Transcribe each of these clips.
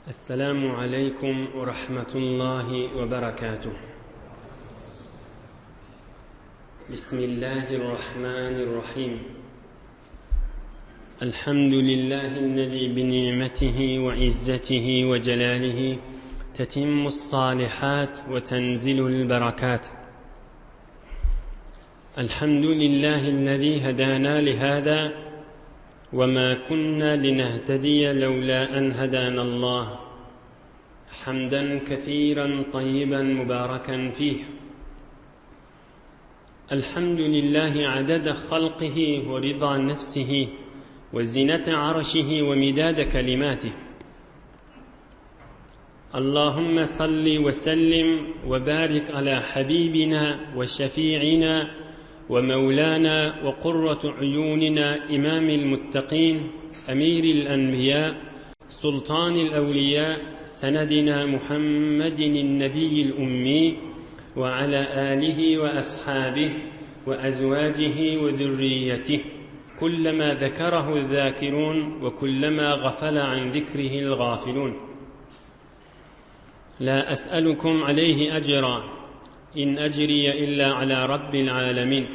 السلام عليكم ورحمة الله وبركاته بسم الله الرحمن الرحيم الحمد لله الذي بنعمته وعزته وجلاله تتم الصالحات وتنزل البركات الحمد لله الذي هدانا لهذا وما كنا لنهتدي لولا أن هدانا الله حمدا كثيرا طيبا مباركا فيه الحمد لله عدد خلقه ورضا نفسه وزنة عرشه ومداد كلماته اللهم صل وسلم وبارك على حبيبنا وشفيعنا ومولانا وقرة عيوننا إمام المتقين أمير الأنبياء سلطان الأولياء سندنا محمد النبي الأمي وعلى آله وأصحابه وأزواجه وذريته كلما ذكره الذاكرون وكلما غفل عن ذكره الغافلون لا أسألكم عليه أجرا إن أجري إلا على رب العالمين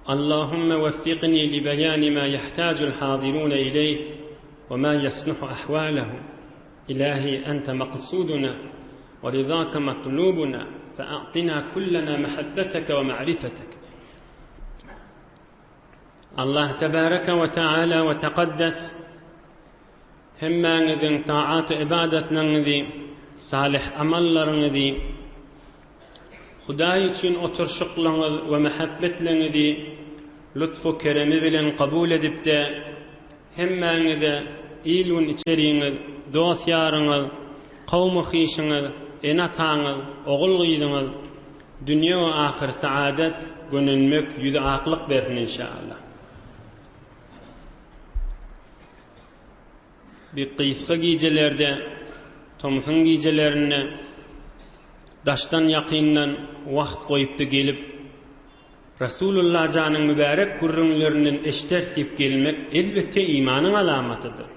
اللهم وفقني لبيان ما يحتاج الحاضرون إليه وما يصلح أحوالهم إلهي أنت مقصودنا ورضاك مطلوبنا فأعطنا كلنا محبتك ومعرفتك Allah tebareke we taala we tekaddes hemmäňiziň taat-ybadatlaryňyzy, salyh amallaryňyzy, Hudaý üçin oturyşyklaryňyz we mähebbetleňizi lutfu keremi bilen kabul edipde, hemmäňize il-gün içeriňiz, dost-ýaryňyz, kowmy-hyşyňyz, ene-ataňyz, ogul-gyzyňyz, Dünýe we ahyr saadat, gönenmek, ýüzi aklyk bersin inşallah. Bir gysga gijelerde, tomsuň gijelerinde daşdan ýakyndan wagt goýupdy gelip, Rasulullah janyň mübärek gürrüňlerinden eşderis diýip gelmek elbetde imanyň alamatydyr.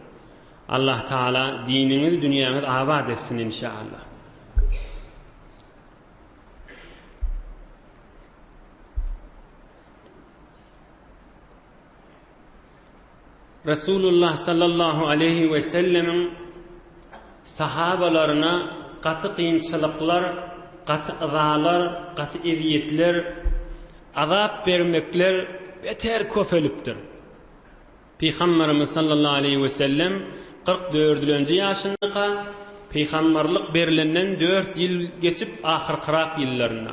Allah Taala diniňizi dünýäňizi abat etsin inşallah. Resulullah sallallahu aleýhi we sellemiň sahabalaryna gaty kynçylyklar, gaty yzalar, gaty ezýetler, azap bermekler beter köpelipdir. Pygamberimiz sallallahu aleýhi we sellem 40 dördülenji ýaşyndaka, pygamberlik berlenden dört ýyl geçip ahyrkyrak ýyllarynda.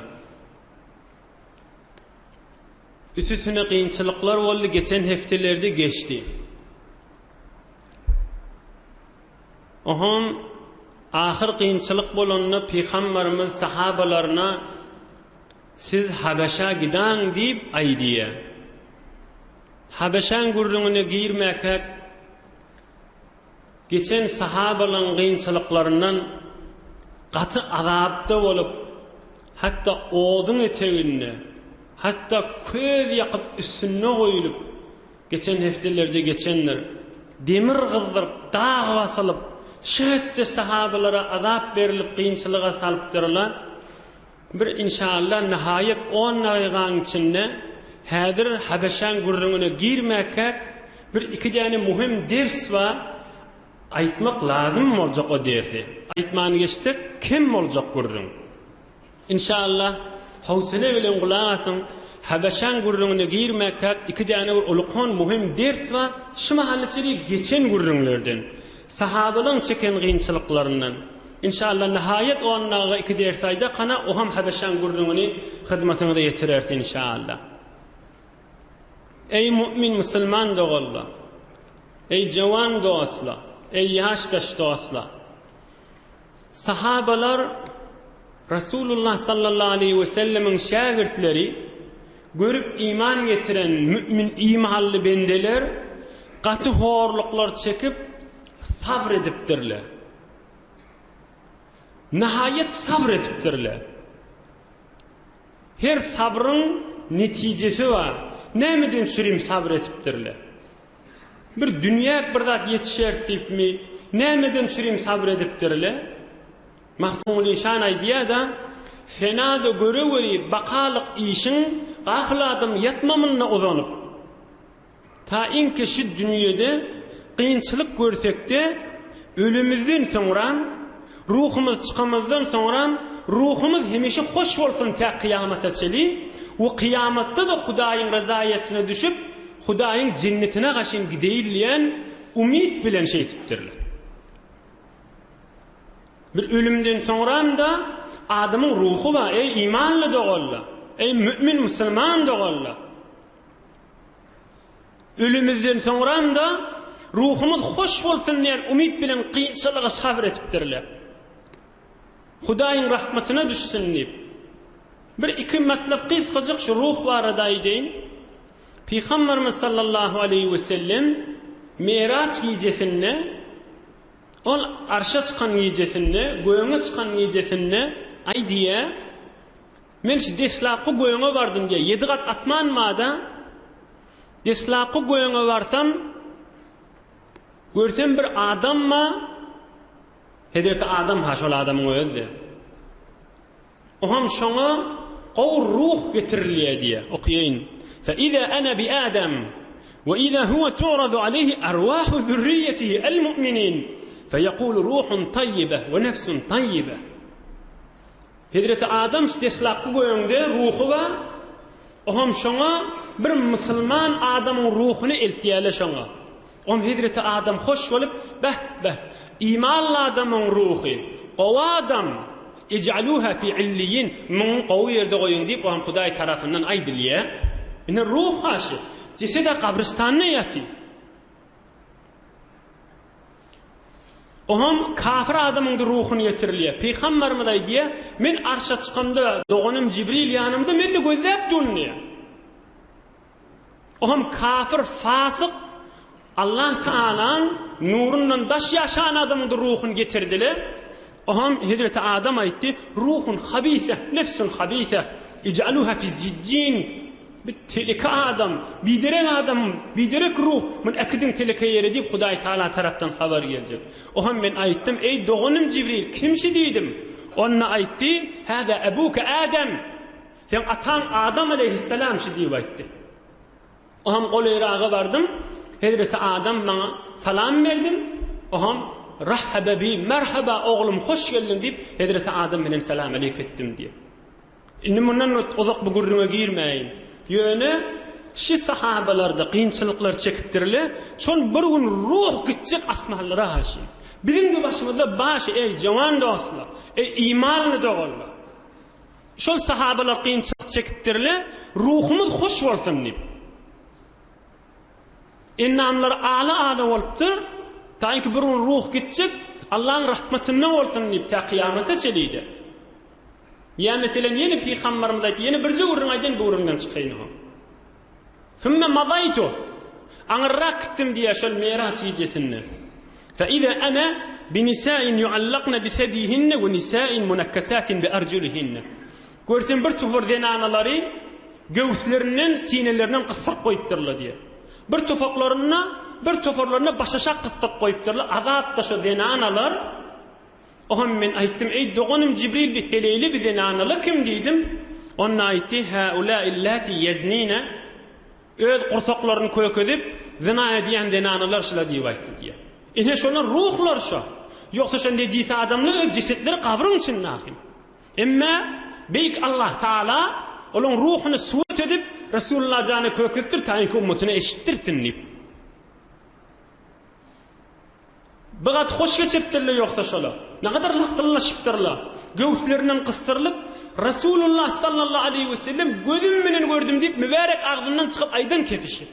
Üsüsine kynçylyklar boldy, geçen hepdelerde geçdi. Oham ahyr kynçylyk bolanda pygamberimiz sahabalaryna siz Habeşa gidaň diýip aýdýar. Habeşaň gürrüňine girmäkäk geçen sahabalaň kynçylyklaryndan gaty azapda bolup, hatda oduň eteginde, hatda köz ýakyp üstünde goýulyp, geçen hepdelerde geçendir. Demir gyzdyryp, dag basylyp, şu hetde sahabalara azap berlip kynçylyga salypdyrlar. Bir inşallah nihaýat on dagygaň içinde häzir Habeşaň gürrüňine girmäkäk bir iki däne muhim ders bar aýtmak lazym boljak o dersi aýtman geçsek kem boljak gürrüň. Inşallah howsele bilen gulak asyň Habeşaň gürrüňine girmäkäk iki däne bir ulukan muhim ders bar şu mahal içeri geçen gürrüňlerden sahabalaň çeken gynçylyklaryndan Inşallah nihaýat onnaga iki ders aýdak hana oham habeşaň gürrüňini hyzmatyňyza ýetireris inşallah. Eý mu'min musulman doganlar! Eý jawan dostlar! Eý ýaşdaş dostlar! Sahabalar Rasulullah sallallahu aleýhi we sellemiň şägirtleri görüp iman getiren mü'min imanly bendeler gaty horluklar çekip sabr edipdirler. Nihaýat sabr edipdirler. Her sabryň netijesi bar. Nämeden çürim sabr edipdirler? Bir dünýäk bir zat ýetişeris diýipmi? Nämeden çürim sabyr edipdirle? Magtymguly şan aýdýar-da, Fenada göreweri bakalyk işiň, Gafyl adam ýatma munda uzanyp. Ta inki şu dünýede kynçylyk görsekde, ölemizden soňram, ruhumyz çykamyzdan soňram, ruhumyz hemişe hoş bolsun tä kyýamata çeli we kyýamatda-da Hudaýyň rezaýatyna düşüp, Hudaýyň jennetine gaşyn gideýin diýen umyt bilen şeýtipdirler. Bir ölümden soňram-da adamyň ruhy bar, eý imanly doganlar, eý mümin musulman doganlar! Ölümizden soňram-da ruhumyz hoş bolsun diýen umyt bilen kynçylyga sabyr edipdirler. Hudaýyň rahmatyna düşsün diýip. Bir-iki matlap gysgajyk şu ruh barada aýdaýyn. Pygamberimiz sallallahu aleýhi we sellem Miraç gijesinde ol arşa çykan gijesinde, göge çykan gijesinde aýdýar, Men şu deslapky göge bardym diýýär. Ýedi gat asman bar-da. Deslapky göge barsam, görsem bir adam bar. Hezreti Adam ha şol adamyň özi-de. Oňam şoňa gowy ruh getirilýär diýýär. Okaýyn. Fe iza ana bi Adam we iza huwa tu'radu aleyhi arwahu zürriýetihi el-mu'minin fe yekulu ruhun taýýibe we nefsun taýýibe. Hezreti Adam deslapky göňde ruhy bar, oňam şoňa bir musulman adamyň ruhuny eltýärler şoňa. Oňam hezreti Adam hoş bolup, Beh, beh, imanly adamyň ruhy, gowy adam, ij'aluha fi illiýin, muny gowy ýerde goýuň diýip, oňam Hudaý tarapyndan aýdylýar. Ine ruh haşy, jesed-ä gabrystanda ýatyr. Oňam kafir adamyňdy ruhuny getirilýär. Pygambarymyz aýdýar, Men arşa çykamda doganym Jibril ýanymda meni gözläp durun diýýär. Oňam kafir, fasyk, Allah Taalaň nurundan daş ýaşan adamyňdy ruhuny getirdiler. Oňam Hezreti Adam aýtdy, Ruhun habise, nefsun habise, ij'aluha fi sijjin. Bir teleke adam, biderek adam, biderek ruh, muny äkidiň teleke ýere diýip Hudaý Taala tarapdan habar geljek. Oňam men aýtdym, eý doganym Jibril, kim şi diýdim. Onda aýtdy, Hâzâ ebuke Adem, seň ataň Adam aleýhissalam şi diýip aýtdy. Oňam golaýraga bardym, hezreti Adam maňa salam berdim, oňam Rahhebe bi, merhaba oglum hoş geldiň diýip hezreti Adam bilen salam aleýk etdim diýip. Indi mundan uzak bu gürrüňe girmäýin. Ýöne şi sahabalarda kynçylyklar çekipdirle, şol bir gün ruh gitjek asmanlara haşy. Biziň-de başymyzda başy eý jowan dostlar, eý imanly doganlar. Şol sahabalar kynçylyk çekipdirle, ruhumyz hoş bolsun diýip. Endamlary ala-ala bolupdyr, taýynki bir gün ruh gitjek, Allaň rahmatynda bolsun diýip tä kyýamata çelide. Ýa meselem ýene pygambarymyz aýtdy, ýene birje gürrüň aýdaýyn bu gürrüňden çykaýyn ho. Sümme mazaýtu. Aňyrrak gitdim diýýär şol Miraç gijesinde. Fe iza ana bi nisain yuallakna bi sedihinne we nisain munakkasatin bi arjulihinne. Görsem bir topar zenanalary göwüslerinden, sinelerinden gysdyryp goýupdyrlar diýýär. Bir topaklaryna, bir toparlaryna başaşak gysdyryp goýupdyrlar. Azapda şo zenanalar Oňa men aýtdym, Eý, doganym Jibril bi heleýli bi zenanalar kim diýdim. Onda aýtdy, Häulâillâti ýeznîne, öz gursaklaryny kökezip, zyna edýän zenanalar şular diýip aýtdy diýýär. Ine şolar ruhlar şo. Ýogsa şo nejis adamlar öz jesetleri gabryň içinde ahym. Emme Beýik Allah Taala olaň ruhuny surat edip Resulullah jana kökezipdir, taýynky ummatyna eşitdirsin diýip. Bir gaty hoş geçiripdirler ýogsa şolar. Nägadar lakgyllaşypdyrlar. Göwüslerinden gysdyrylyp, Resulullah sallallahu aleýhi we sellem gözüm bilen gördüm diýip mübärek agzyndan çykyp aýdan kefişi.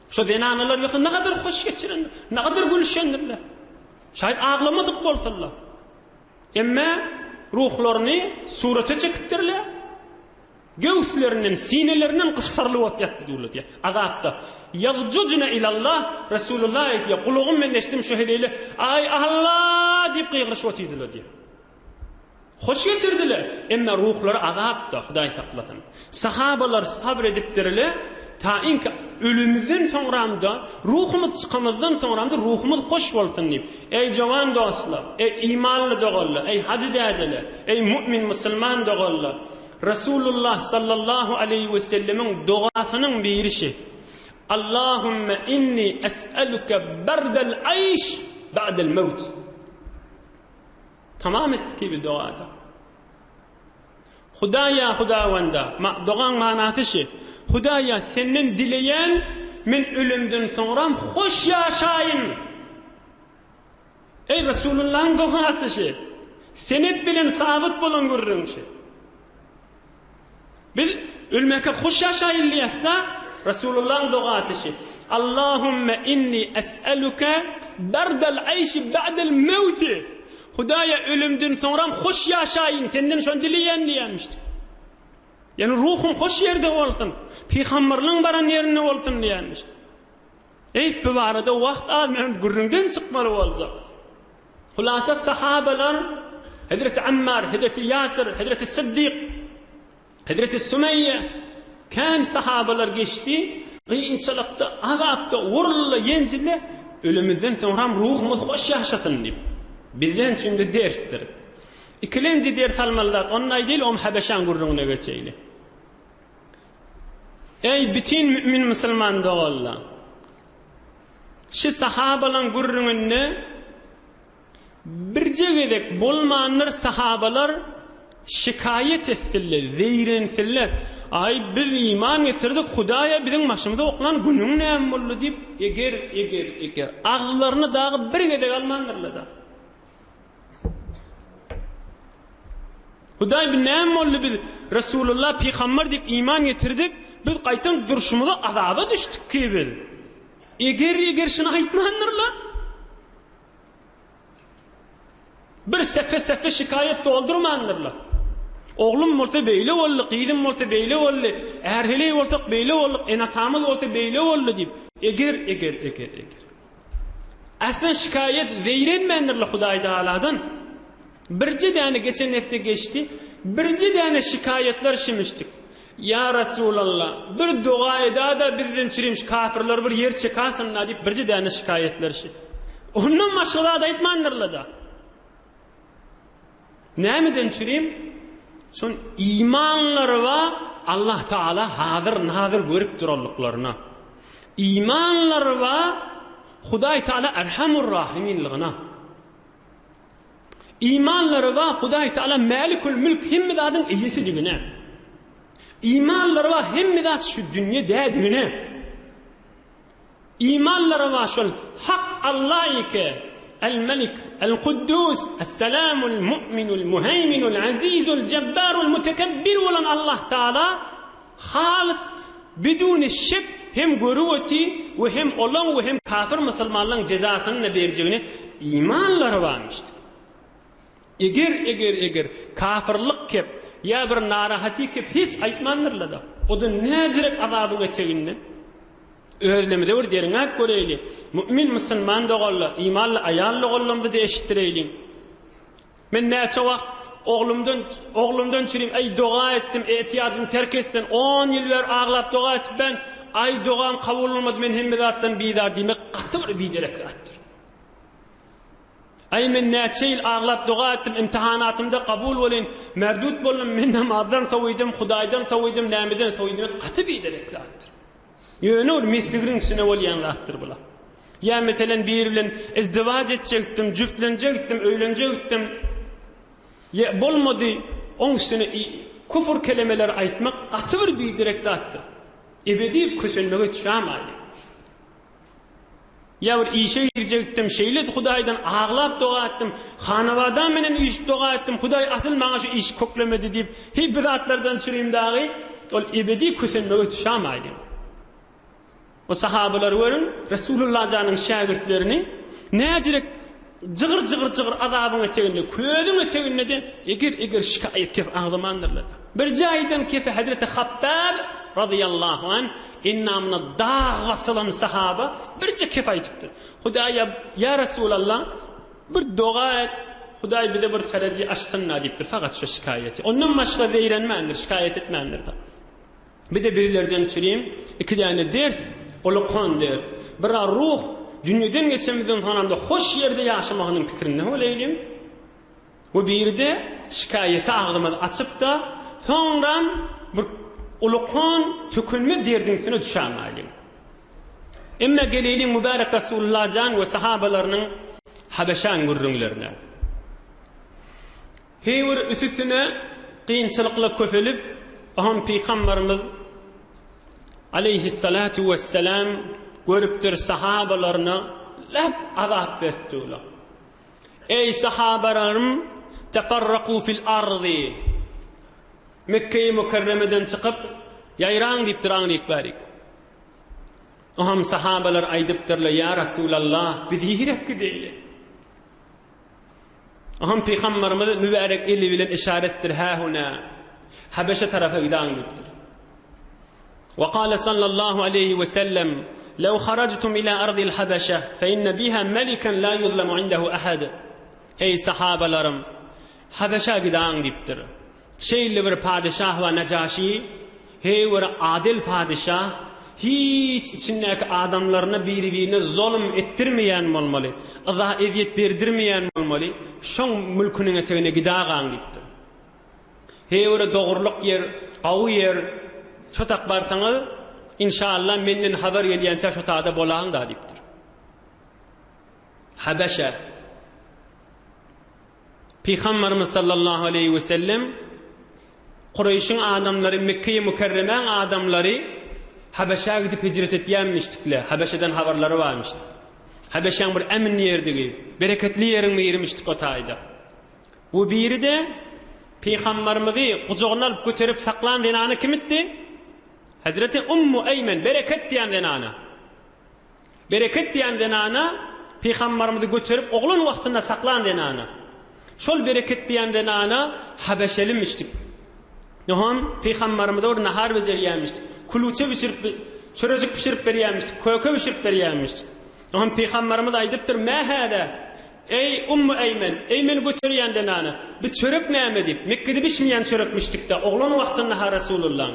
Şo zenanalar ýogsa nägadar hoş geçirendir, nägadar gülüşendirler. Şaýat aglamadyk bolsalar. Emme ruhlaryny surata çekipdirler. Göwüslerinden, sinelerinden gyssarylyp ot ýatdy diýilýär diýýär. Azapda. Ýazjujna ilallah, Resulullah aýdýar, gulagym men eşitdim şu heleýle, Aý Alla! diýip gygyryşyp otyrdylar diýýär. Hoş geçirdiler, emma ruhlary azapda, Hudaý saklasyn. Sahabalar sabr edipdirler, Tainki ölümizden soňram-da, ruhumyz çykamyzdan soňram-da ruhumyz hoş bolsun diýip. Eý jowan dostlar, eý imanly doganlar, eý hajy dädeler, eý mu'min musulman doganlar! Resulullah sallallahu aleýhi we sellemiň dogasynyň biri şi, Allahümme inni es'eluke berdel aýş ba'del mewt. Tamam etdi ki bir dogada. Hudaýa Hudawanda, ma, dogaň manasy şi, Hudaýa senden dileýän, men ölemden soňram hoş ýaşaýyn. Eý Resulullahyň dogasy şi. Senet bilen sabyt bolan gürrüň şi. Biz ölmeke hoş ýaşaýyn diýäs-de, Resulullahyň dogasy şi. Allahümme inni es'eluke berdel aýşi ba'del mewti. Hudaýa ölümden soňram hoş ýaşaýyn, senden şony dileýän diýýärmişdik. Ýagny ruhum hoş ýerde bolsun, pygamberliň baran ýerinde bolsun diýýärmişdik. Eý, bu barada wagt az, men gürrüňden çykmaly boljak. Hulasa sahabalar Hezreti Ammar, Hezreti Ýasir, Hezreti Syddyk, Hezreti Sümeýýe kän sahabalar geçdi. Kynçylykda, azapda, uruldy, ýenjildi. Ölemizden soňram ruhumyz hoş ýaşasyn diýip. Bizden üçin-de dersdir. Ikilenji ders almaly zat, ony aýdaýly, oňa Habeşaň gürrüňine geçeýli. Eý, bütin mümin musulman doganlar! Şi sahabalaň gürrüňinde birje gezek bolmandyr sahabalar şikaýat etsinler, zeýrensinler. Aý, biz iman getirdik, Hudaýa biziň başymyza oklan günüň näme boldy diýip, eger, eger, eger agyzlaryny dagy bir gezek almandyrlar-da. Hudaý bi näme boldy biz Resulullah pygamber diýip iman getirdik, biz gaýtam durşumyza azaba düşdük ki biz. Eger eger şuny aýtmandyrlar. Bir sefe sefe şikaýat doldurmandyrlar. Oglum bolsa beýle boldy, gyzym bolsa beýle boldy, är-heleý bolsak beýle bolduk, ene-atamyz bolsa beýle boldy diýip. Eger eger eger eger. Asla şikaýat zeýrenmändirler Hudaý Tagaladan. Birje däne geçen hepde geçdi, birje däne şikaýatlar şimişdik. Ýa Resulallah, bir doga edada bizden çürim şu kafirler bir ýer çekasynda diýip birje däne şikaýatlar şi. Ondan başga zat aýtmandyrlar-da. Nämeden çürim? Şon imanlary bar, Allah Taala hazyr nazyr görüp duranlyklaryna. Imanlary bar, Hudaý Taala Erhamur Rahiminlygyna. Imanlary bar, Hudaý Taala Mälikül Mülk hemme zadyň eýesidigine. Imanlary bar, hemme zat şu dünýe dädigine. Imanlary bar şol Hak Alla eke, El-Melik, El-Kuddus, Es-Selamul Mu'minul Muheýminul Azizul Jebbarul Mutekebbir bolan Allah Taala halys biduni şek hem görüp oty we hem olaň we hem kafir musulmanlaň jezasyny-da berjegine imanlary barmyşdyr. Eger, eger, eger kafirlik kep ýa bir narahaty kep hiç aýtmandyrlar-da. O-da näjirek azabyň eteginde. Özlemize bir derňäp göreýli. Mümin musulman doganlar, imanly aýal doganlarymyzy-da eşitdireýliň. Men näçe wagt oglumdan, oglumdan çürim, aý doga etdim, etiýadyny terk etsin, on ýyl bäri aglap doga etip ben, aý dogam kabul bolmady, men hemme zatdan bizar diýmek gaty bir biderek zatdyr. Aý men näçe ýyl aglap doga etdim imtihanatymda kabul bolyn merdut boldum men namazdan sowydym hudaýdan sowydym nämeden sowydym gaty biderek zatdyr. Ýöne ol mesligriň üstüne bolýan zatdyr bular. Ýa meselen biri bilen izdiwaç etjekdim, jüftlenjekdim, öýlenjekdim. Ýa bolmady, oň üstüne kufur kelemeleri aýtmak gaty bir biderek zatdyr. Ebedi kösenmege düşämaýly. Ýa bir işe girjekdim, şeýle Hudaýdan aglap doga etdim, hanabadam menen üýşüp doga etdim, Hudaý asyl maňa şu işi köklemedi diýip, heý bir zatlardan çürim dagy, ol ebedi kösenmege düşämaýdy. O sahabalary görüň, Resulullah janyň şägirtlerini näjirek jygyr-jygyr-jygyr azabyň eteginde, közüň eteginde-de eger-eger şikaýat kef agzamandyrlar-da. Bir jaýdan kefe Hezreti Habbab razyýallahu anh Endamyna dag basylan sahaba birje kep aýdypdyr. Hudaýa, ýa Resulallah, bir doga et, Hudaý bize bir fereji açsyn-da diýipdir, fakat şu şikaýaty. Ondan başga zeýrenmändir, şikaýat etmändir-de. Bir-de bizlerden çürim iki däne ders, ulukan ders. Bir-a ruh dünýeden geçemizden soňam-da hoş ýerde ýaşamagynyň pikirinde bolaýlyň. We biri-de şikaýata agzymyzy açyp-da, soňram bir ulukan tükenmez derdiň üstüne düşämaýlyň. Emma geleýliň mübärek Resulullah jan we sahabalarynyň Habeşan gürrüňlerine. Heý bir üsüsine kynçylyklar köpelip, oňam Pygambarymyz aleýhissalatu wessalam görüpdir sahabalaryna lap azap beripdi olar. Eý sahabalarym tefarraku fil ardy Mekgeýi Mükerremeden çykyp ýaýraň diýipdir aňryk bärik. Oňam sahabalar aýdypdyrlar ýa Rasulallah biz ýerek gideýli. Oňam Pygambarymyz mübärek eli bilen yşarat etdir, Hä-huna, Habeşe tarapa gidaň diýipdir. We kâle sallallahu aleýhi we sellem, Lew harajtum ila ardil Habeşe, fe inne biha meliken la yuzlemu indehu ahad. Eý sahabalarym, Habeşä gidaň diýipdir. Şeýle bir padyşah bar Najaşy, heý bir adyl padyşah, hiç içindäki adamlaryna biri-birine zolum etdirmeýän bolmaly, yza-ezýet berdirmeýän bolmaly, şoň mülküniň etegine gidagaň diýipdir. Heý bir dogrulyk ýer, gawy ýer, şo tak barsaňyz, inşallah menden habar gelýänçä şo tada bolaň-da diýipdir. Habeşe. Pygamberimiz sallallahu aleýhi we sellem Kureýşiň adamlary Mekgeýi Mükerremäň adamlary Habeşä gidip hijret etýänmişdikle, Habeşeden habarlary barmyşdy. Habeşäň bir ämin ýerdigi, bereketli ýeriň birimişdik o taýda. We biri-de Pygamberimizi gujagyna alyp göterip saklan zenana kim itdi? Hezreti Ummu Eýmen, bereket diýen zenana. Bereket diýen zenana Pygambarymyzy göterip oglan wagtynda saklan zenana. Şol Bereket diýen zenana habeşelimişdik. Oňam Pygambarymyza bir nahar bejerýärmişdik. Kuluça bişirip, çörejik bişirip berýärmişdik, köke bişirip berýärmişdik. Oňam Pygambarymyz aýdypdyr, Mä häzä? Eý, Ummu Eýmen, eý meni göterýän zenana, bi çörek näme diýip, Mekgede bişmeýän çörekmişdik-dä, oglan wagtynda-ha Resulullaň.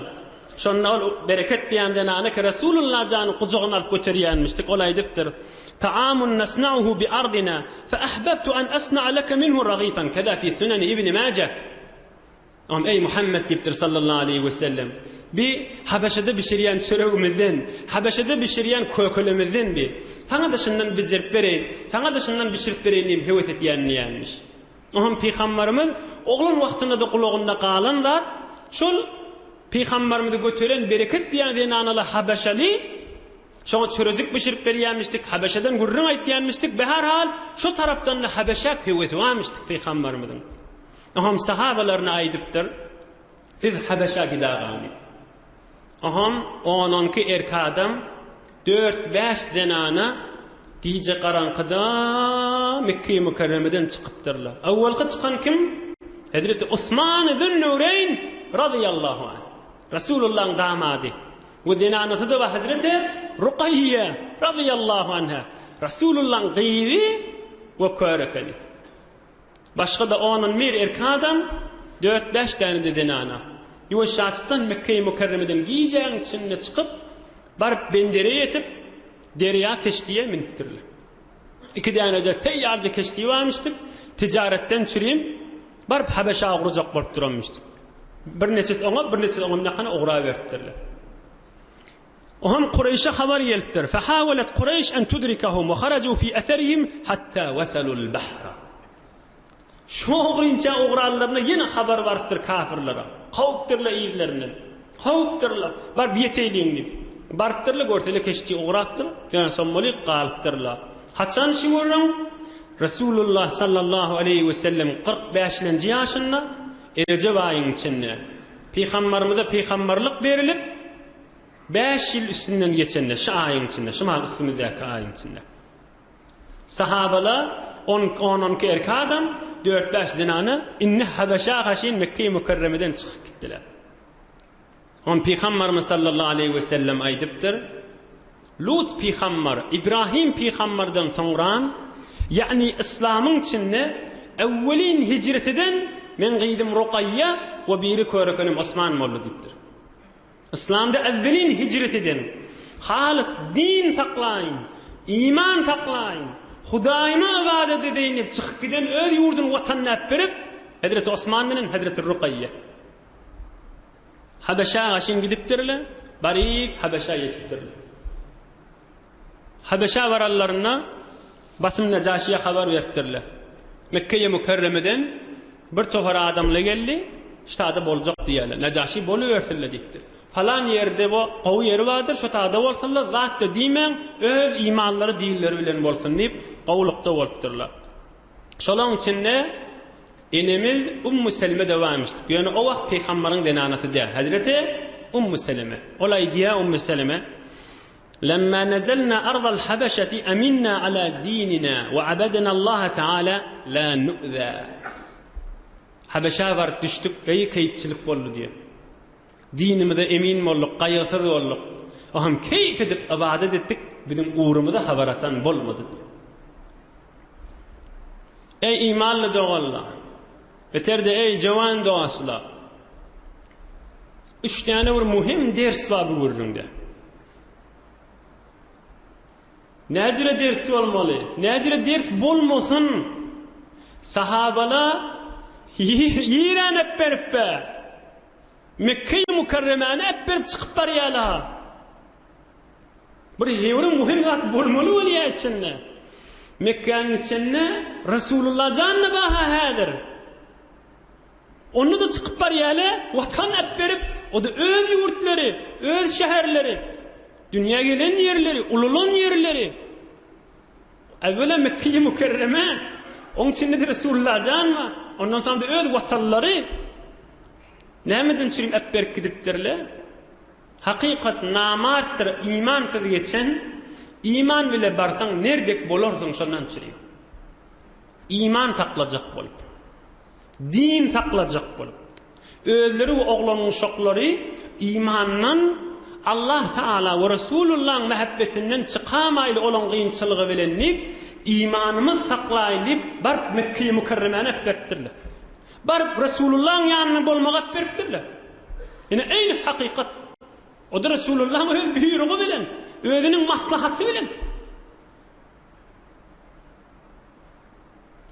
Şonda ol Bereket diýen zenana ki Resulullah jany gujagyna alyp göterýänmişdik, ol aýdypdyr, Taamun nasnauhu bi ardina, fe ahbabtu an asnaa leke minhu ragifan, keza fi suneni ibni Maje. Oňa Eý Muhammet diýipdir sallallahu aleýhi we sellem, bi Habeşede bişirýän çöregimizden, Habeşede bişirýän kökelemizden bi, saňa-da şundan bijerip bereýin, saňa-da şundan bişirip bereýin diýip höwes etýän diýýänmiş. Oňam pygambarymyz oglan wagtynda-da gulagynda galan zat şol Pygambarymyzy göteren bereket diýen zenanaly habeşaly şoňa çörejik bişirip berýänmişdik, habeşadan gürrüň aýtýanmişdik, beherhal şo tarapdan-da habeşa höwesi barmyşdyk pygambarymyzyň. Oňam sahabalaryna aýdypdyr, Siz habeşa gidagaň diýip. Oňam on-onki erk adam, dört-bäş zenana gije garaňkyda Mekge-i Mükerremeden çykypdyrlar. Owalky çykan kim? Hezreti Osman Zünnüreýn razyýallahu anh. Resulullahyň damady. We zenanasy-da bar Hezreti Rukaýýe razyýallahu anha. Resulullahyň gyzy we kör ekeni. Başga-da on-on bir erkek adam, dört-bäş däne-de zenana. Ýuwaşjaçykdan Mekgeýi Mükerremeden gijäň içinde çykyp, baryp bendere ýetip, derýa keşdiýe münüpdirler. Iki däne-de teýýarja keşdi barmyşdyk, tijaretden çürim, baryp Habeşa ugrajak bolup duranmyşdyk. Birneçesi oňa, birneçesi oňa münakana ugraberipdirler. Oňam Kureýşe habar gelipdir. Fehawelet Kureýş en tudrikahum we haraju fi eserihim hatta wesalul bahra. Şo ogrynça ugranlaryna ýene habar barypdyr kafirlere. Kowupdyrlar yzlaryndan. Kowupdyrlar. Baryp ýeteýliň diýip. Barypdyrlar görseler keşdi ugrapdyr. Ýöne sommalyk galypdyrlar. Haçan şi gürrüň? Resulullah sallallahu aleýhi we sellem 45-lenji ýaşynda Erejep aýyň içinde Pygambarymyza pygambarlyk berilip Bäş ýyl üstünden geçende, şu aýyň içinde, şu mahal üstümizdäki aýyň içinde. Sahabalar on, on-on iki erkek adam, dört-bäş zenana indi Habeşa haşyn Mekge-i Mükerremeden çykyp gitdiler. On Pygambarymyz sallallahu aleýhi we sellem aýdypdyr, Lut pygambar, Ibrahim pygambardan soňran, ýagny yslamyň içinde äwwelin hijret eden meň gyzym Rukaýýa we biri körekenim Osman boldy diýipdir. Yslamda äwwelin hijret eden, halys din saklaýyn, iman saklaýyn, Hudaýyma ybadat edeýin diýip çykyp giden öz ýurduny watanyny äpberip, Hezreti Osman bilen Hezreti Rukaýýe. Habeşä gaşyn gidipdirler, baryp Habeşä ýetipdirler. Habeşä baranlarynda basym Nejaşyýa habar beripdirler. Mekgeýe Mükerremeden bir topar adamly geldi, ştada boljak diýýärler. Nejaşy bolubersinler diýipdir. Falan ýerde bu gowy ýeri bardyr, şo tada bolsunlar, zat-da diýmäň, öz imanlary, dinleri bilen bolsun diýip, gowulykda bolupdyrlar. Şolaň içinde enemiz Ummu Selme-de barmyşdyk. Ýöne o wagt pygambaryň zenanasy däl. Hezreti Ummu Seleme. Ol aýdýar Ummu Seleme, Lemma nezelna ardal habeşeti eminna ala dinina we abednallaha teala la nu'za. Habeşä baryp düşdük, eý keýpçilik boldy diýýär. Dinimize emin bolduk, gaýgysyz bolduk. O hem keýp edip ybadat etdik, biziň ugrumyza habar atan bolmady diýýär. Eý imanly doganlar! Beter-de eý jowan dostlar! Üç däne bir muhim ders bar bu gürrüňde. Näjüre ders bolmaly? Näjüre ders bolmasyn? Sahabala ýerän äpberip be. Mekge-i Mükerremäni äpberip çykyp barýarlar. Bir hewri muhim zat bolmaly bolýar içinde. Mekgäniň içinde Resulullah jan-da bar-ha häzir. Onda-da çykyp barýarlar, watan äpberip, o-da öz ýurtlary, öz şäherleri, dünýä gelen ýerleri, ulalan ýerleri. Äwwela Mekge-i Mükerreme, oň içinde-de Resulullah jan bar, ondan soň-da öz watanlary. Nämeden çürim äpberip gidipdirler? Hakykat namartdyr, imansyz geçen, iman bile barsaň nerdek bolarsyň şondan çürim. Iman saklajak bolup. Din saklajak bolup, özleri we oglan-uşaklary imandan, Allah Taala we Resulullahyň mähebbetinden çykamaýly olaň gynçylygy bilen diýip, imanymyz saklaýly diýip, baryp Mekgeýi Mükerremäni äpberipdirler. Baryp Resulullahyň ýanynda bolmagy äpberipdirler. Ine eýni hakykat. O-da Resulullahyň öz buýrugy bilen, özüniň maslahaty bilen.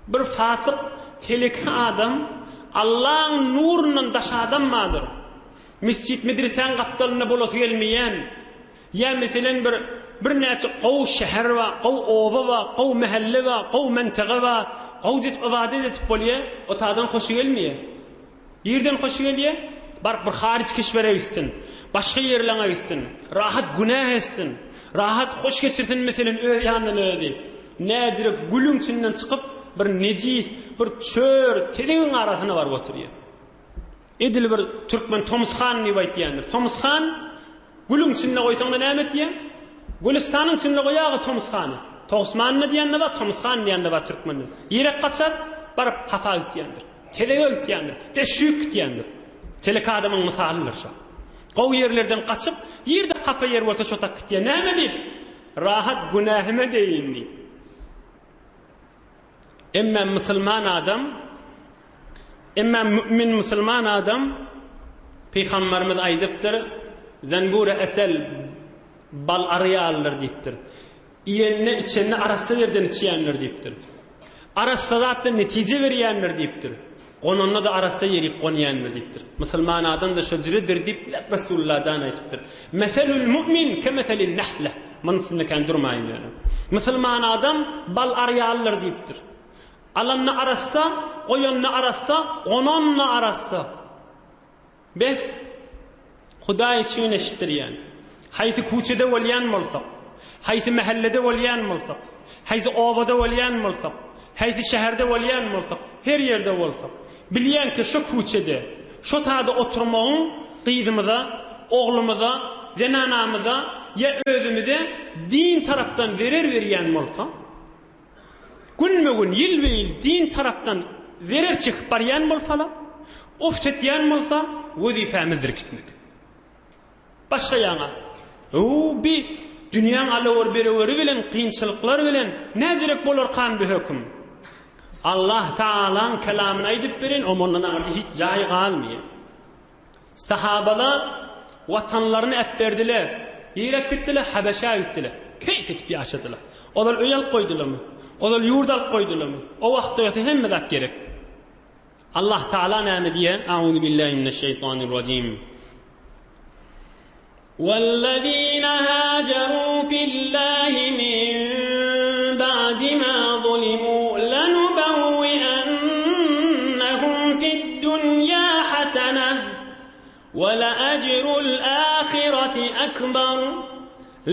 Bir fasyk, teleke adam, Allaň nurundan daş adam bardyr. Mesjit, medresäň gapdalynda bolasy gelmeýän, ýa meselen bir birnäçe gowy şäher bar, gowy oba bar, gowy mähelle bar, gowy mentaga bar, gowy edip ybadat edip bolýar, o taýdan hoşy gelmeýär. Ýerden hoşy gelýär, baryp bir haryç keşwere gitsin, başga ýerleňe gitsin, rahat günäh etsin, rahat hoş geçirsin meselen öz ýanyndan özi. Näjirek gülüň içinden çykyp bir nejis, bir çör, tezegiň arasyna baryp oturýar. Edil bir türkmen Tomushan diýip aýtýandyr. Tomushan Gülüň içinde goýsaňda näme etýä? Gülüstanyň içinde goýaga Tomushany. Togsmanda diýende bar, Tomushan diýende bar türkmende. Ýerek gaçar, baryp hapa gitýändir. Telege gitýändir, deşşük gitýändir. Telek adamyň mysalydyr şo. Gowy ýerlerden gaçyp, ýerde hapa ýer bolsa şo tak gitýär. Näme diýip? Rahat günähime deýin diýip. Emme musulman adam, emme mümin musulman adam Pygamberimiz aýdypdyr, Zenbure esel bal ary ýalydyr diýipdir. Iýende, içende arassa ýerden içýändir diýipdir. Arassa zatdan netije berýändir diýipdir. Gonanda-da arassa ýerik gonýandyr diýipdir. Musulman adam-da şo jüredir diýip Resulullah jan aýdypdyr. Meselül mu'min kemeselin nahle. Munuň üstünde kän durmaýyn ýöne. Musulman adam bal ary ýalydyr diýipdir. Alanda arassa, goýanda arassa, gonanda arassa. Bes, Hudaý üçin eşitdirýän. Haýsy kuçede bolýan bolsak, haýsy mähellede bolýan bolsak, haýsy obada bolýan bolsak, haýsy şäherde bolýan bolsak, her ýerde bolsak, bilýänki şo kuçede, şo tada oturmagyň gyzymyza, oglumyza, zenanamyza ýa özümize din tarapdan zerer berýän bolsa, Günbe-gün, ýylbe-ýyl din tarapdan zerer çekip barýan bolsalar, of çekýän bolsa, wezipämizdir gitmek. Başga ýaňa, Öw, bi dünýäň alawar-bereweri bilen, kynçylyklar bilen näjerek bolarkan bi höküm? Allah Tagalaň kelamyny aýdyp bereýin, o mundan aňyrda hiç jaý galmaýar. Sahabalar. Watanlaryny äpberdiler. Nirä gitdiler? Habeşä gitdiler. Keýp edip ýaşadylar. Ozal öý alyp goýdularmy? Ozal ýurt alyp goýdularmy? O wagtda ýogsa hemme zat gerek. Allah Taala näme diýýär? Auzubillahi mineşşeýtanirrajim. Wellezine haceru fillahi min ba'di ma zulimu lenubewwiennehum fid-dunýa haseneh we leejrul ahireti ekber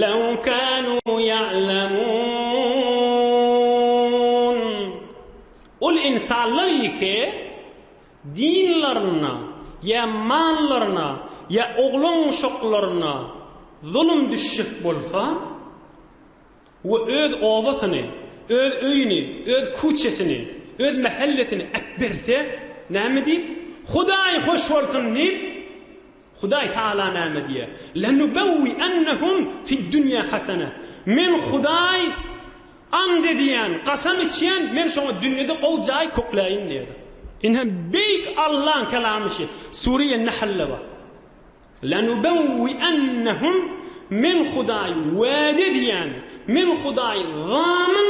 lew kanu ya'lemun. Ol ynsanlar ýeke dinlaryna ýa mallaryna ýa oglan-uşaklaryna zulum düşjek bolsa we öz obasyny, öz öýüni, öz küçesini, öz mähellesini äpberse, näme diýip, Hudaý hoş bolsun diýip, Hudaý Tagala näme diýýär? Lenubewwiennehum fid-dünýä hasene. Men Hudaý and edýän, kasam içýän, men şoňa dünýede gowy jaý kökläýin diýýär. Ine beýik Allaň kelamy şi. Sure Nahlde bar. Lenubewwiennehum men Hudaý wade edýän, men Hudaý zamyn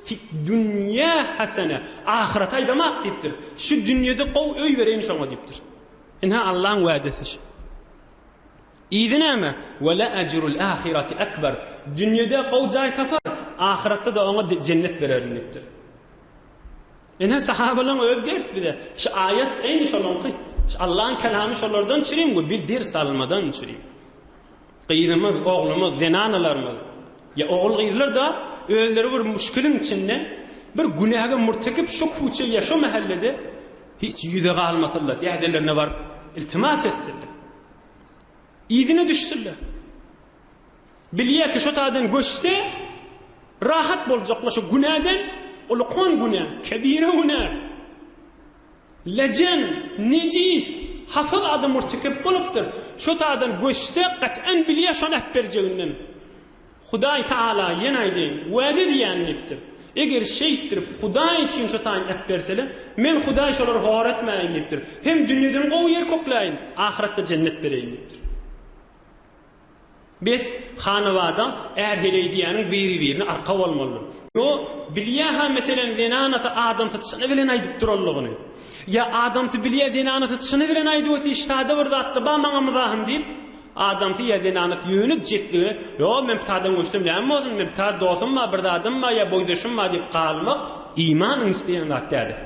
fid-dünýä hasene. Ahyrete aýdamak diýipdir. Şu dünýede gowy öý bereýin şoňa diýipdir. Ynha Allaň wädesi şu. Yzy näme? Ve le ejrul ahireti ekber. Dünýede gowy jaý tapar, ahyretde-de oňa jennet bererin diýipdir. Ine sahabalaryň özi ders bize. Şu aýat eýni şolaňky. Şu Allaň kelamy şolardan çürim we biz ders almadan çürim. Gyzymyz, oglumyz, zenanalarymyz ýa ogul-gyzlar-da özleri bir muşkiliň içinde bir günäge murtekip şu kuçe ýa şu mähellede Hiç ýüze galmasynlar, dädelerine baryp iltimas etsinler. Yzyna düşsünler. Bilýär ki, şo taýdan göçse, rahat boljaklar şo günäden, ulukan günä, kebire günä. Lejen, nejis, hapa zada murtekep bolupdyr. Şo taýdan göçse, gat'an bilýär şony äpberjeginden. Hudaý Tagala ýene aýdaýyn, wada edýän diýipdir. Eger şeýtdirip Hudaý üçin şo taýyn äpberseler, men Hudaý şolary hor etmäýin diýipdir. Hem dünýeden gowy ýer kokläýin, ahyretde jennet bereýin diýipdir. Bes, hanabada är-heleý diýýäniň biri-birine arka bolmalydyr. Ýo, bilýä-hä meselem zenanasy adamsy çyny bilen aýdyp duranlygyny. Ýa adamsy bilýä zenanasy çyny bilen aýdyp otyr, ştada bir zatda bar maňa myzahym diýip, Adamsy ýa zenanasy ýöne jetlige, Ýo, men pitadan göçsem näme bolsun, men pita dosum bar, bir zadym bar ýa boýdaşym bar diýip galmak imanyň isleýän zat däldir.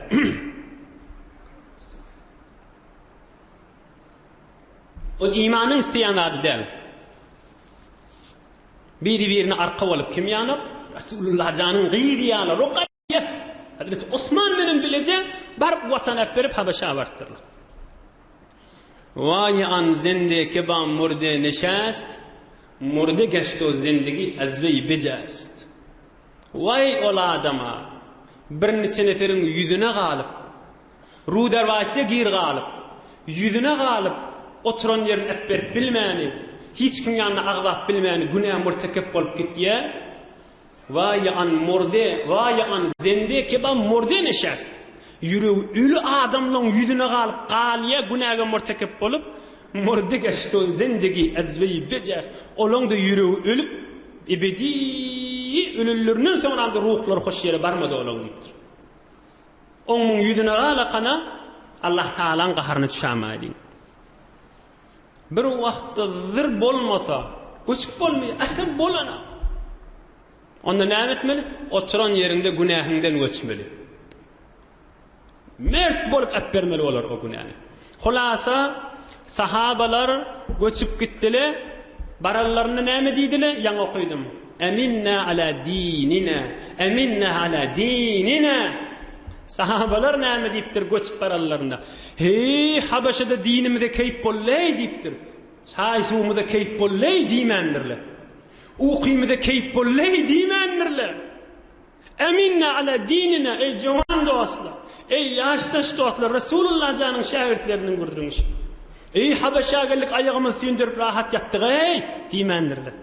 Ol imanyň isleýän zady däl. Biri-birine arka bolup kim ýanar? Rasulullah janyň gyzy ýanar. Rukaýýa, Hazreti Osman bilen bileje baryp watan äpberip Habeşa barypdyrlar. Waý an zende ke ba murde neşest, murde geşt o zendigi az weý bijest. Waý ol adama, birniçe neferiň ýüzüne galyp, ruderwaýsy gir galyp, ýüzüne galyp, oturan ýerini äpberip bilmäni, hiç kim ýanynda agzap bilmäni günä murtekep bolup gitýä. Waý an murde, waý an zende keba murde neşest. Ýüregi öli adamlaň ýüzüne galyp galýa günäge murtekep bolup, murde geştu zendegi ezweý bejest. Olaň-da ýüregi ölüp, ebedi ölenlerinden soňram-da ruhlary hoş ýere barmady olaň diýipdir. Oň muň ýüzüne galakana Allah Tagalaň gaharyna düşämaýlyň. Bir wagtda zyr bolmasa, göçüp bolmaýar, asyl bolanok. Onda näme etmeli? Oturan ýeriňde günähiňden göçmeli. Mert bolup äpbermeli bolar o günäni. Hulasa, sahabalar göçüp gitdile, baranlarynda näme diýdile? Ýaňy okydym. Eminna ala dinina, eminna ala dinina. Sahabalar näme diýipdir göçüp baranlarynda? Heý, Habeşede dinimize keýp boldy-eý diýipdir. Çaý-suwumyza keýp boldy-eý diýmändirler. Ukymyza keýp boldy-eý diýmändirler. Eminna ala dinina, eý jowan dostlar, eý ýaşdaş dostlar, Resulullah janyň şägirtleriniň gürrüňi şu. Eý, Habeşä geldik, aýagymyzy süýndürip rahat ýatdyk-eý diýmändirler.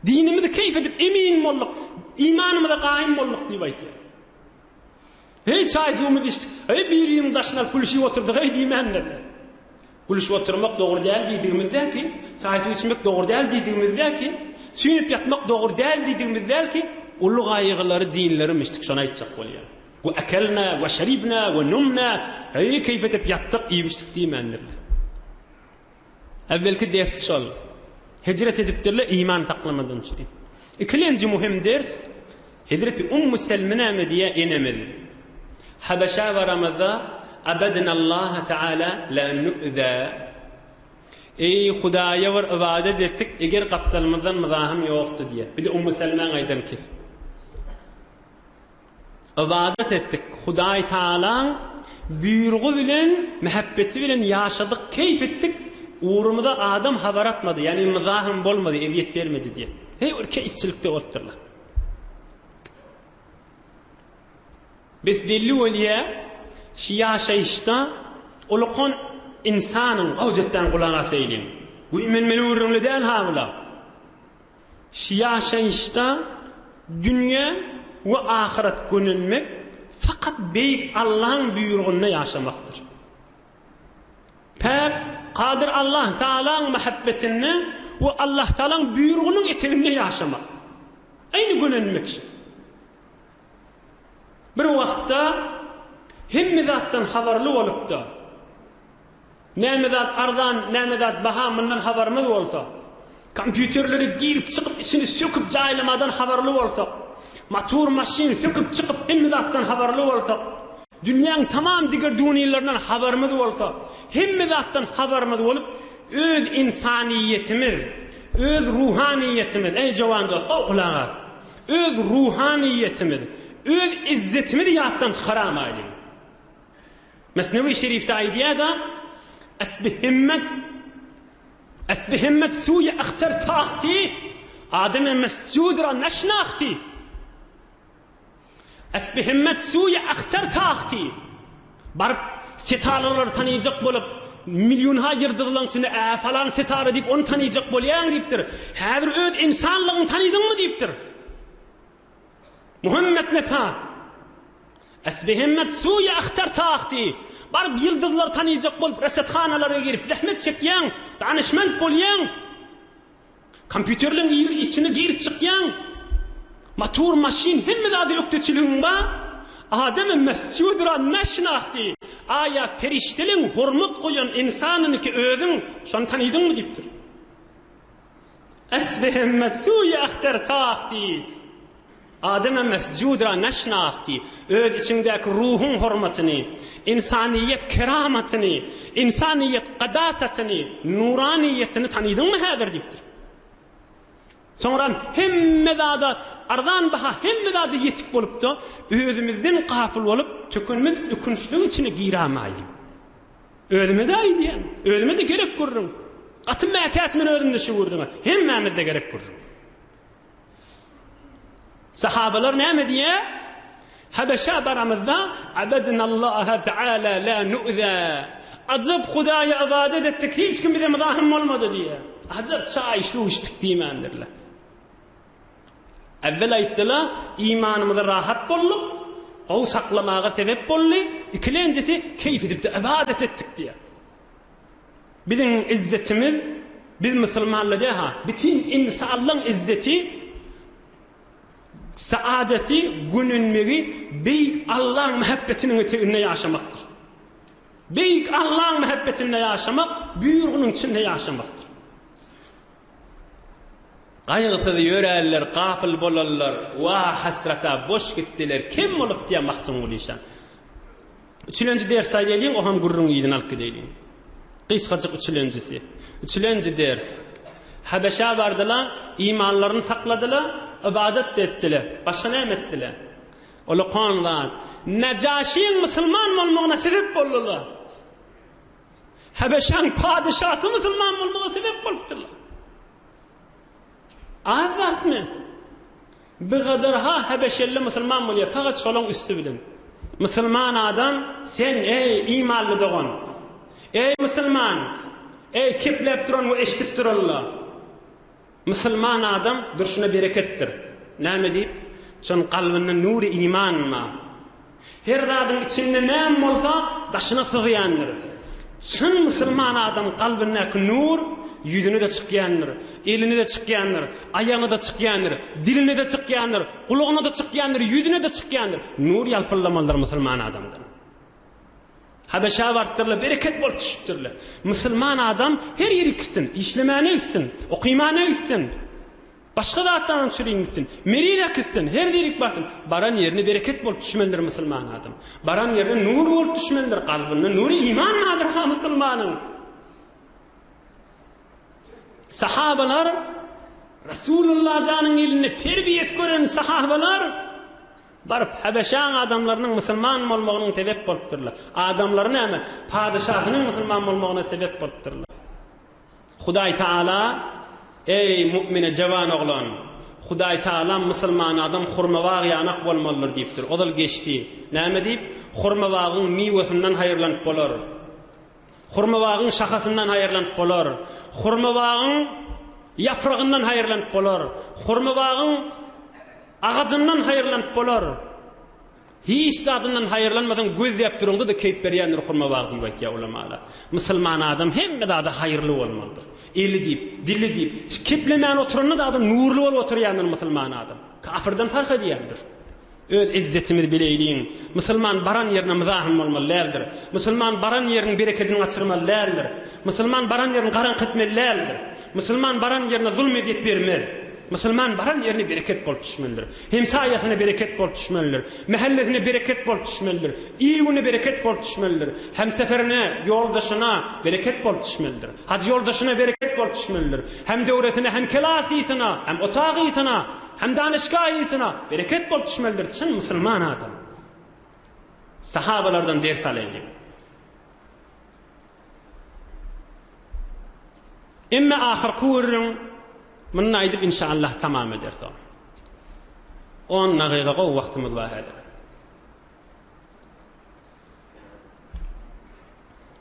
Dinimizi keýp edip emin bolduk, imanymyza gaýym bolduk diýip aýdýar. Heý, çaý-suwumyzy içdik, heý, bir-birimiziň daşyny alyp gülşüp oturdyk, heý diýmändirler. Gülüşip oturmak dogry däl diýdigimiz däl ki, çaý-suw içmek dogry däl diýdigimiz däl ki, süýnüp ýatmak dogry däl diýdigimiz däl ki, uly gaýgylary dinleri-mişdik, şony aýtjak bolýan. We ekelna, we şeribna, we numna, heý, keýp edip ýatdyk, iýip-içdik diýmändirler. Äwwelki ders şol. Hijret edipdirler iman saklamadan üçin. Ikilenji muhim ders, Hezreti Ummu Selme näme diýýär enemiz? Habeşä baramyzda Abadnallaha Teala la nu'za. Eý Hudaýa bir ybadat etdik, eger gapdalymyzdan myzahym ýokdy diýýär. Bir-de Ummu Selmäň aýdan kesi. Ybadat etdik. Hudaý Tagalaň buýrugy bilen, mähebbeti bilen ýaşadyk, keýp etdik. Ugrumyza adam habar atmady, ýagny myzahym bolmady, ezýet bermedi diýýär. Heý bir keýpçilikde bolupdyrlar. Bes belli bolýa, şi ýaşaýyşda ulakan ynsanyň, gowjetden gulak asaýlyň. Güýmenmeli gürrüňli däl ha bula. Şi ýaşaýyşda dünýe we ahyret gönenmek fakat beýik Allaň buýrugynda ýaşamakdyr. Päk, Kadyr Allah Tagalaň mähebbetinde we Allah Tagalaň buýrugynyň eteginde ýaşamak. Aýny gönenmek şi. Bir wagtda hemme zatdan habarly bolupda, näme zat arzan, näme zat baha mundan habarymyz bolsa, kompýuterlere girip çykyp içini söküp jaýlamadan habarly bolsak, motor maşyn söküp çykyp hemme zatdan habarly bolsak, dünýäň tamam diger duniýalaryndan habarymyz bolsa, hemme zatdan habarymyz bolup, öz ynsanyýetimiz, öz ruhanyýetimiz, eý jowan dost, gowy gulak as! Öz ruhanyýetimiz, öz izzetimizi ýatdan çykaramaýlyň. Mesnewi Şerifde aýdýar-da, Esbi himmet, esbi himmet suýe ahter tahti, ademe mesjud ra neşnahti. Esbi himmet suýe ahter tahti. Baryp setaralary tanyjak bolup, millionha ýyldyzlaryň içinde ä falan setara diýip ony tanyjak bolýaň diýipdir. Häzir öz ynsanlygyňy tanydyňmy diýipdir. Muhammet lepa. Esbi himmet suýe ahter tahti. Baryp ýyldyzlary tanyjak bolup resethanalara girip zähmet çekýäň, danyşment bolýaň. Kompýuterleň içine girip çykýaň. Motor, maşyn, hemme zady ökdeçiligiň bar. Ademe mesjudra neşnahti. Aýa perişdeleň hormat goýan ynsanynyky özüň, şony tanydyňmy diýipdir. Esbihimmet suýe ahter tahti. Ademe mesjudra neşnahti. Öz içiňdäki ruhuň hormatyny, ynsanyýet keramatyny, ynsanyýet gadasatyny, nuranyýetini tanydyňmy häzir diýipdir. Soňram hemme zada arzan baha hemme zada ýetik bolupda, özümizden gafyl bolup, tökenmez ökünçligiň içine giramaýlyň. Özüme-de aýdýan, özüme-de gerek gürrüň. Gaty mätäç men özümde şu gürrüňe. Hemmämizde gerek gürrüň. Sahabalar näme diýýär? Habeşä baramyzda Abadnallaha Teala la nu'za. Ajap Hudaýa ybadat etdik, hiç kim bize myzahym bolmady diýýär. Ajap çaý suw içdik diýmändirler. Äwwel aýtdylar, imanymyza rahat bolduk, gowy saklamaga sebep boldy, ikilenjisi keýp edip-de ybadat etdik diýýär. Biziň izzetimiz, biz musulmanlar däl-ha, bütin ynsanlaryň izzeti, saadeti, gönenmegi Beýik Allaň mähebbetiniň eteginde ýaşamakdyr. Beýik Allaň mähebbetinde ýaşamak, buýrugynyň içinde ýaşamakdyr. Gaýgysyz ýörärler, gafyl bolarlar, Wah, hasrata, boş gitdiler, kem bolup diýýär Magtymguly şa. Üçülenji ders aýdaýlyň, o hem gürrüňiň yzyny alyp gideýliň. Gysgajyk üçülenjisi. Üçülenji ders. Habeşä bardylar, imanlaryny sakladylar, ybadat-da etdiler. Başga näme etdiler? Ulakan zat. Nejaşyň musulman bolmagyna sebep boldular. Habeşäň padyşasy musulman bolmaga sebep bolupdyrlar. Az zatmy? Bigadarha hebeşelli musulman bolýar, fakat şolaň üsti bilen. Musulman adam, sen eý imanly dogan! Eý musulman! Eý kepläp duran we eşidip duranlar! Musulman adam durşuna bereketdir. Näme diýip? Şonuň kalbynda nury iman bar. Her zadyň içinde näme bolsa, daşyna syzýandyr. Çyn musulman adam kalbyndaky nur ýüzüne-de çykýandyr, eline-de çykýandyr, aýagyna-da çykýandyr, diline-de çykýandyr, gulagyna-da çykýandyr, ýüzüne-de çykýandyr. Nur ýalpyldamalydyr musulman adamdan. Habeşä barypdyrlar, bereket bolup düşüpdirler. Musulman adam her ýere gitsin, işlemäne gitsin, okymana gitsin, başga zatlaryň çürin gitsin, meriz äkitsin, her ýerik barsyn, baran ýerine bereket bolup düşmelidir musulman adam. Baran ýerine nur bolup düşmelidir, kalbynda nury iman bardyr ha musulmanyň. Sahabalar Resulullah janyň elinde terbiýet gören sahabalar Baryp, Habeşaň adamlarynyň musulman bolmagynyň sebep bolupdyrlar. Adamlary näme, padyşasynyň musulman bolmagyna sebep bolupdyrlar. Hudaý Taala, Eý, mu'mine jawan oglan! Hudaý Taala musulman adam hurma bag ýanak bolmalydyr diýipdir. Ozal geçdi. Näme diýip? Hurma bagyň miwesinden haýyrlanyp bolar. Hurma bagyň şahasyndan haýyrlanyp bolar. Hurma bagyň ýafragyndan haýyrlanyp bolar. Hurma bagyň Agajyndan haýyrlanyp bolar. Hiç zadyndan haýyrlanmasaň gözläp duraňda-da keýp berýändir hurma bagy diýip aýtýar ulamalar. Musulman adam hemme zada haýyrly bolmalydyr. Eli diýip, dili diýip, keplemän oturanda-da adam nurly bolup oturýandyr musulman adam. Kafirden fark edýändir. Öz izzetimizi bileýliň. Musulman baran ýerine myzahym bolmaly däldir. Musulman baran ýeriniň berekedini gaçyrmaly däldir. Musulman baran ýerini garaňky etmeli däldir. Musulman baran ýerine zulum ezýet bermez. Musulman baran ýerine bereket bolup düşmelidir. Hemsaýasyna bereket bolup düşmelidir. Mähellesine bereket bolup düşmelidir. Il-güne bereket bolup düşmelidir. Hemseferine, ýoldaşyna bereket bolup düşmelidir. Hajy ýoldaşyna bereket bolup düşmelidir. Hemdöwresine, hemkelasysyna, hem otagysyna, hem danyşgahysyna bereket bolup düşmelidir. Çyn musulman adam. Sahabalardan ders alaýlyň. Emme ahyrky gürrüň muny aýdyp inşallah tamam ederis ony. On dagyga gowy wagtymyz bar häzir.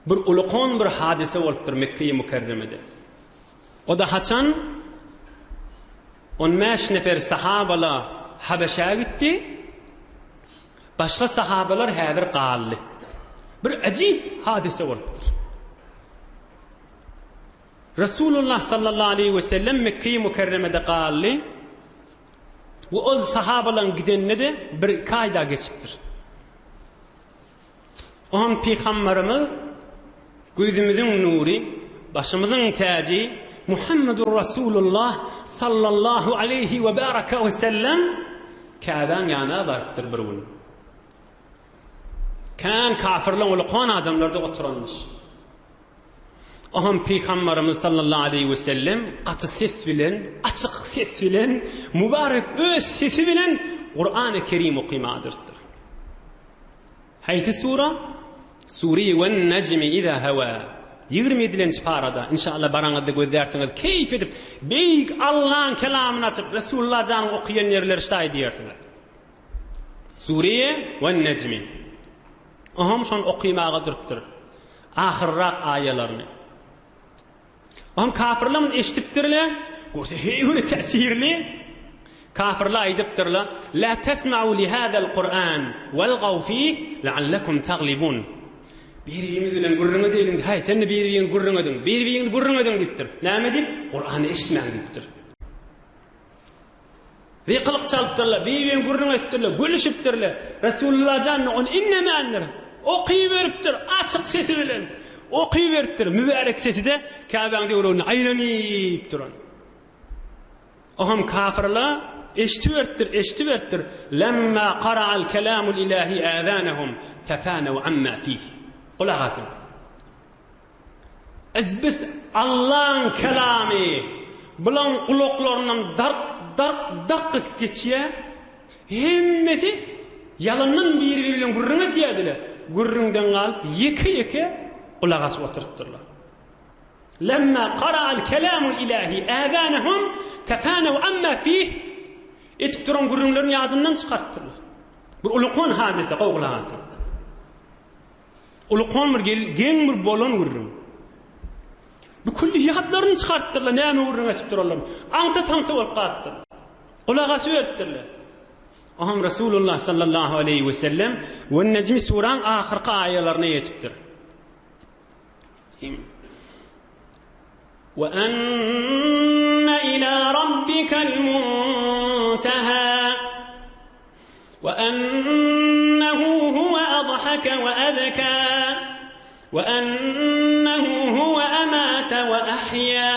Bir ulukon bir hadysa bolupdyr Mekge-i Mükerremede. O da haçan 15 nefer sahabala Habeşä gitdi. Başga sahabalar häzir galdy. Bir ajyp hadysa bolupdyr. Resulullah sallallahu aleýhi we sellem Mekge-i Mükerremede galdy we ol sahabalaryň gidenine-de bir-iki aý da geçipdir. Oňam pygamberimiz gözümiziň nury, başymyzyň täji Muhammedur Rasulullah sallallahu aleýhi we baraka we sellem Käbäň ýanyna barypdyr bir gün. Kän kafirleň ulukan adamlarda oturanmyş. Oňam pygamberimiz sallallahu aleýhi we sellem gaty ses bilen, açyk ses bilen, mübarek öz sesi bilen Kurany Kerim okymaga durupdyr. Haýsy sura? Sure wen nejmi iza hawa. 27-lenji parada. Inşallah baraňyzda gözlärsiňiz. Keýp edip, beýik Allaň kelamyny açyp, Resulullah janyň okaýan ýerleri ştaý diýersiňiz. Sure wen nejmi. Oňam şony okymaga durupdyr. Ahyrrak aýalaryny. Oňam kafirler muny eşidipdirler. Görse heý täsirli. Kafirler aýdypdyrlar, La tesma'u li hadal Kur'an walgaw fih la'allakum taglibun. Bir-birimiz bilen gürrüň edeýliň. Haý, sen-de bir-biriňizi gürrüň ediň. Bir-biriňizi gürrüň ediň diýipdir. Näme diýip? Kur'any eşitmäň diýipdir. Gykylyk çalypdyrlar, bir-birini gürrüň edipdirler, gülüşipdirler. Resulullah jan ony inlemändir. Okyberipdir, açyk sesi bilen. Okyberipdir, mübärek sesi-de Käbäň töwereginde aýlanyp duran. Oňam kafirler eşitiberipdir, eşitiberipdir. Lemma qara'al kelamul ilahi azanahum tafanaw amma fih. Gulak asyň. Izbis Allaň kelamy bulaň gulaklaryndan dark dark dark edip geçýär. Hemmesi ýalandan biri-biri bilen gürrüň edýärdiler. Gürrüňden galyp ýeke-ýeke gulak asyp oturypdyrlar. Lemma qara'al kelamul ilahi azanahum tafanaw amma fih edip duran gürrüňlerini ýadyndan çykarypdyrlar. Bir ulukan hadysa gowy gulak asyň. Ulukan bir geň bir bolan gürrüň. Bu külli ýatlaryny çykarypdyrlar, näme gürrüň edip durarlar. Aňta-taňta bolup galypdyr. Gulak asyberipdirler. Oňam Resulullah sallallahu aleýhi we sellem we Nejmi suraň ahyrky aýalaryna ýetipdir. We enne ila rabbikel munteha. We ennehu huwe adhake we ebka. We ennehu huwe emate we ahya.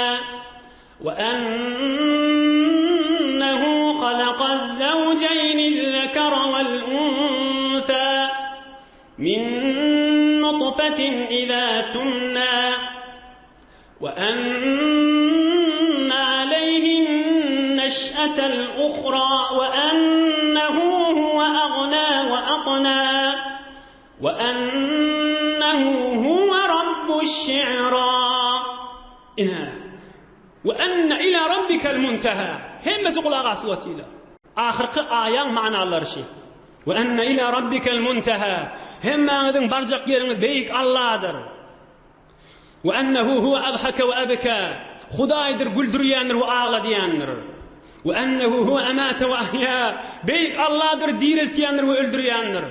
We ennehu halakaz zewjeynil zekere vel unsa. Min nutfetin iza tumna. We enne aleyhin neş'etel uhra we ennehu huwe agna we aqna we ennehu huwe rabbuş şi'ra. Ine. We enne ila rabbikel munteha. Hemmesi gulak asyp otyrlar. Ahyrky aýaň manalary şi. We enne ila rabbikel munteha. Hemmäňiziň barjak ýeriňiz beýik Alladyr. We ennehu huwe adhake we ebke. Hudaýdyr güldürýändir we agladýandyr. We ennehu huwe emate we ahýa. Beýik Alladyr direltýändir we öldürýändir.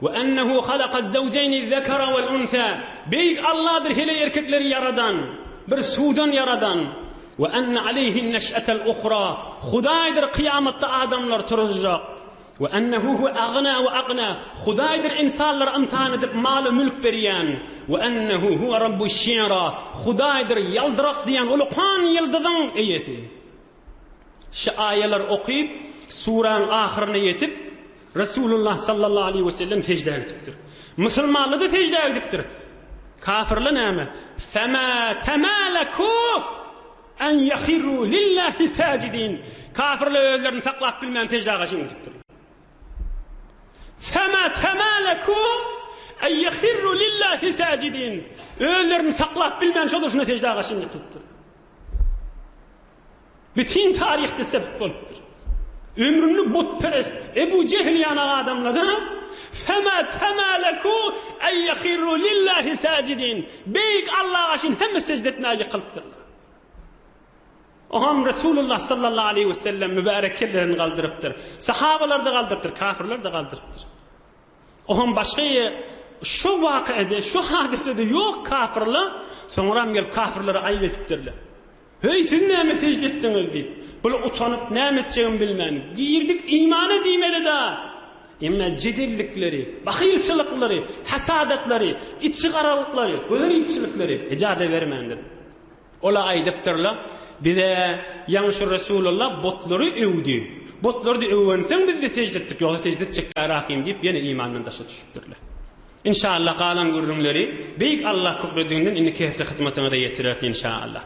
We ennehu halakaz zewjeýni zekera wel unsa. Beýik Alladyr heleý erkekleri ýaradan, bir suwdan ýaradan. We enne aleýhin neş'etel uhra. Hudaýdyr kyýamatda adamlary turuzjak. We ennehu huwe agna we agna, Hudaýdyr ynsanlary ymtahan edip mal-u mülk berýän. We ennehu huwe rabbuş şi'ra, Hudaýdyr ýaldyrak diýen ulukan ýyldyzyň eýesi. Şu aýalary okyp, suraň ahyryna ýetip, Resulullah sallallahu aleýhi we sellem seždä gidipdir. Musulmanlar-da seždä gidipdir. Kafirler näme? Fema temaleku En ýehirru lillahi sajidin. Kafirler özlerini saklap bilmän seždä gaşyn gidipdir. Fema temaleku en ýehirru lillahi sajidin. Özlerini saklap bilmän şo durşuna seždä gaşyn ýykylypdyr. Bütin taryhda sebit bolupdyr. Ömründe butperest Ebu Jehil ýanak adamlarda Fema temaleku en ýehirru lillahi sajidin. Beýik Allaha gaşyn hemme sežde etmäge ýykylypdyrlar. Oňam Resulullah sallallahu aleýhi we sellem mübärek kellelerini galdyrypdyr. Sahabalar-da galdyrypdyr, kafirler-de galdyrypdyr. Oňam başga ýer şu wakyada, şu hadysada ýok kafirler, soňram gelip kafirlere aýyp edipdirler. Heý, siz näme sežde etdiňiz diýip. Bular utanyp näme etjegini bilmän, girdik imana diýmeli-da. Emma jedellikleri, bahylçylyklary, hasadatlary, içigaralyklary, gözelipçilikleri ejaza bermändir. Olar aýdypdyrlar, Bize ýaňy şu Resulullah butlary öwdi. Butlary-da öwensoň biz-de sežde etdik, ýogsa sežde etjekkä rahym diýip, ýene imandan daşa düşüpdirler. Inşaallah galan gürrüňleri Beýik Allah köklediginden indiki hepde hyzmatyňyza ýetireris inşaallah.